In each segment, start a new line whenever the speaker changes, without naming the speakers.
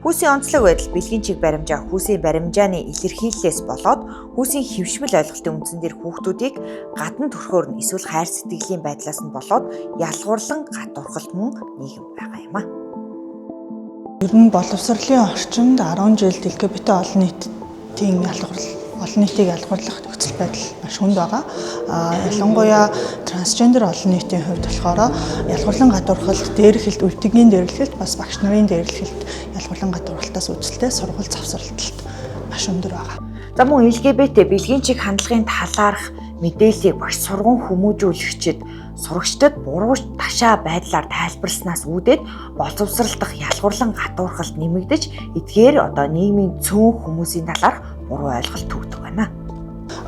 Хүүсийн онцлог байдал бэлгийн чиг баримжаа хүүсийн баримжааны илэрхийллээс болоод хүүсийн хэвшмэл ойлголтын үндсэн дээр хүүхдүүдийг гадна төрхөөр нь эсвэл хайр сэтгэлийн байдлаас нь болоод ялгуурлан гадуурхалт мөн нийгэм байгаа юм а.
Ер нь боловсролын орчинд 10 жилд LGBT олон нийтийн ялгуурлал, олон нийтийг ялгуурлах нөхцөл байдал маш хүнд байгаа. Ялангуяа трансгендер олон нийтийн хувьд болохоор ялгуурлан гадуурхалт, дээрлэхэлт, өвдгийн дээрлэхэлт, бас багш нарын дээрлэхэлт, ялгуурлан гадуурхалтаас үүдэлтэй сургууль завсралталт маш өндөр байгаа.
За мөн LGBT бэлгийн чиг хандлагын талаарх мэдээллийг багш сурган хүмүүжүүлэгчид сурагчдад буруу ташаа байдлаар тайлбарласнаас үүдээд боловсрал дахь ялгуурлан гадуурхалт нэмэгдэж, эдгээр одоо нийгмийн цөөн хүмүүсийн талаарх буруу ойлголт төрдөг байна.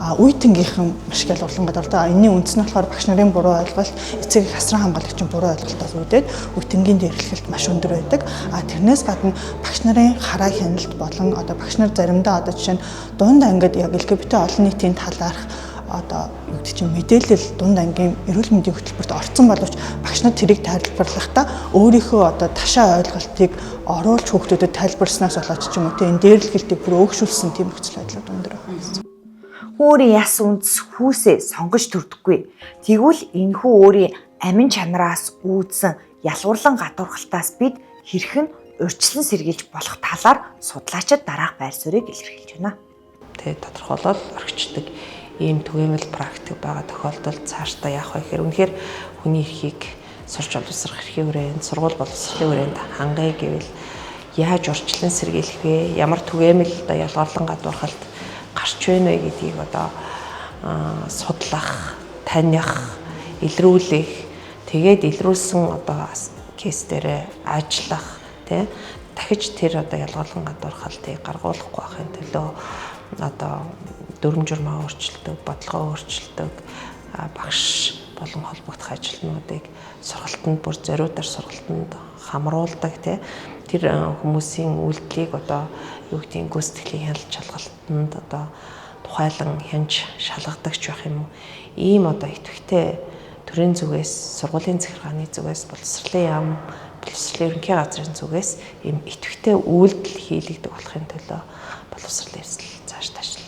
Үеийнхэнийхэн маш их ялгуурлан гадуурхалт. Энэний үндэс нь болохоор багш нарын буруу ойлголт, эцэг их асран хамгаалагчийн буруу ойлголтоос үүдээд үеийнгийн дээрлэхэлт маш өндөр байдаг. Тэрнээс гадна багш нарын хараа хяналт болон одоо багш нар заримдаа одоо жишээ нь дунд ангид яг LGBT олон нийтийн талаарх одоо юу гэдэг чинь мэдээлэл дунд ангийн эрүүл мэндийн хөтөлбөрт орсон боловч багш нар тэрийг тайлбарлахдаа өөрийнхөө одоо ташаа ойлголтыг оруулж хүүхдүүдэд тайлбарласнаас болоод ч юм уу тийм энэ дээрлэхэлтийг бүр өөгшүүлсэн тийм нөхцөл байдлууд өндөр байгаа гэсэн.
Хүн өөрийн яс үндэс хүүсээ сонгож төрдөггүй. Тэгвэл энэхүү өөрийн амин чанараас үүдсэн ялгуурлан гадуурхалтаас бид хэрхэн урьдчилан сэргийлж болох талаар судлаачид дараах байр суурийг илэрхийлж байна.
Тэ тодорхойлол орхичдаг ийм түгээмэл практик байгаа тохиолдолд цаашдаа яах вэ гэхээр үнэхээр хүний эрхийг сурч боловсрох эрхийн хүрээнд, сургууль боловсролын хүрээнд хангая гэвэл яаж урьдчилан сэргийлэх вэ? Ямар түгээмэл одоо ялгуурлан гадуурхалт гарч байна вэ гэдгийг одоо судлах, таних, илрүүлэх, тэгээд илрүүлсэн одоо кейс дээрээ ажиллах, тий дахиж тэр одоо ялгуурлан гадуурхалтыг гаргуулахгүй байхын төлөө одоо дүрм журмаа өөрчилдөг, бодлогоо өөрчилдөг, багш болон холбогдох ажилтнуудыг сургалтанд бүр зориудаар сургалтанд хамруулдаг, тий тэр хүмүүсийн үйлдэлийг одоо юу гэдгийг гүйцэтгэлийн хяналт шалгалтанд одоо тухайлан хянж шалгадагч байх юм уу. Ийм одоо идэвхтэй төрийн зүгээс, сургуулийн захиргааны зүгээс, боловсролын яам, боловсролын ерөнхий газрын зүгээс ийм идэвхтэй үйлдэл хийлэгдэх болохын төлөө боловсрол эрсдэл цааш ташлах